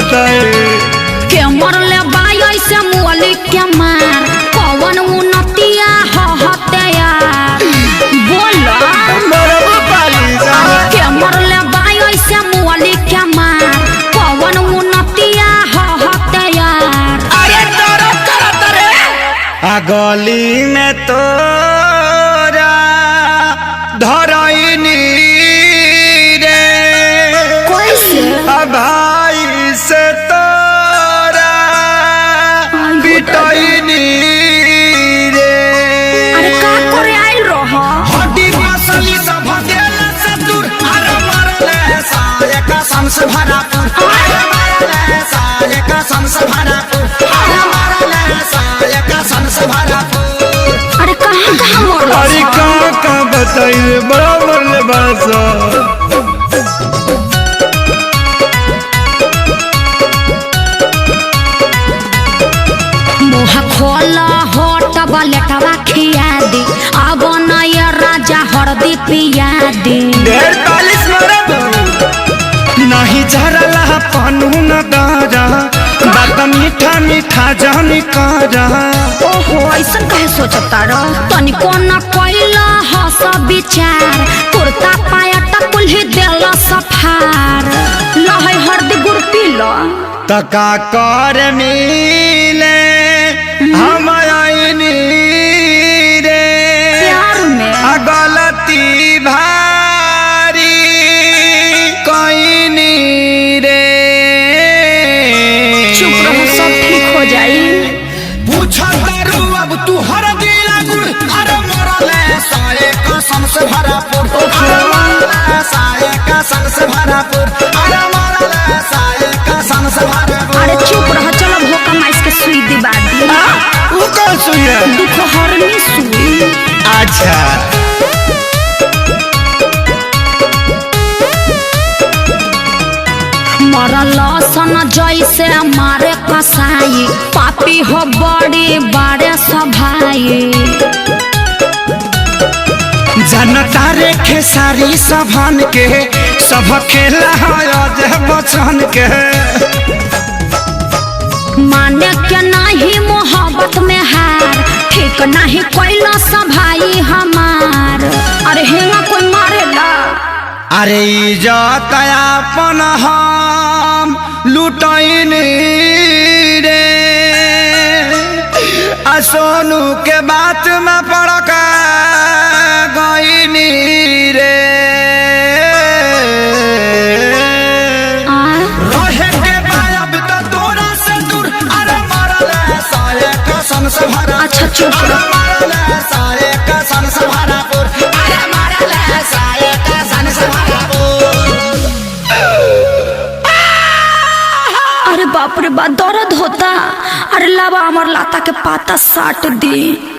बताए। के मरले बाई ऐसे मुअली के मार, कवन उनतिया हते यार, बोला। मरबो पाली सा। के मरले बाई ऐसे मुअली के मार, कवन उनतिया हते यार। अरे दर्द करत रे। आ गली में तोरा धरैनी रे, कैसे? आ भाई से तोरा पिटैनी रे। अरे का करे आइल रह? हड्डी मसली सब देल से दूर, अरे मरले साये कसम से भरापुर, अरे मरले साये कसम से भरापुर, अरे मरले साये कसम से भरापुर। अरे कहाँ कहाँ मरल? अरे का का बताइए, बड़ा मरले बासा। मुँह खोला होट बलेटवा खिया दी, अब नय राजा हरदी पिया दी। ढेर तालिस मरब नहीं झरला पनू न दारा, बात मीठा मीठा जानी करा। ओहो, ऐसन कहे सोचता रह? तनिको न कैला हस विचार, कुर्ता पायट कुल्ही देल सफार, लहै हरदी गुड़ पी ल। तका कर मिले हम आईनी रे, प्यार में आ गलती भारी कईनी रे। चुप रहो, सब ठीक हो जाई। पूछ दारू अब तू हर दिला गुड़, अरे मरले साये कसम से भरापुर, अरे मरले साये कसम से भरापुर, अरे मरले साये कसम से भरापुर। अरे चुप रह, चलो भोका माइस के सुई दिबा दी। उ कौन सुई है? दुख हरनी सुई। अच्छा। मरल सन जैसे मारे कसाई, पापी हो बड़ी बारे सभाई। जनता रे खेसारी सभन के सब खेला है बचन के। माने के नहीं मोहब्बत में हार, ठीक नहीं कैला सभाई हमार। अरे हेंगा कोई मारेला? अरे इज्जत अपन हम लुटैनी रे, आ सोनू के बात में पड़ के गईनी रे। आ? रहे के बायब त तोरा से दूर, अरे मरले साये कसम से भरा। अच्छा, चुप अरे रह। मरले साये कसम से भरापुर, अरे मरले साये कसम से भरापुर। अरे बाप रे बा, दर्द होता। अरे लावा अमर लाता के पाता साट दी।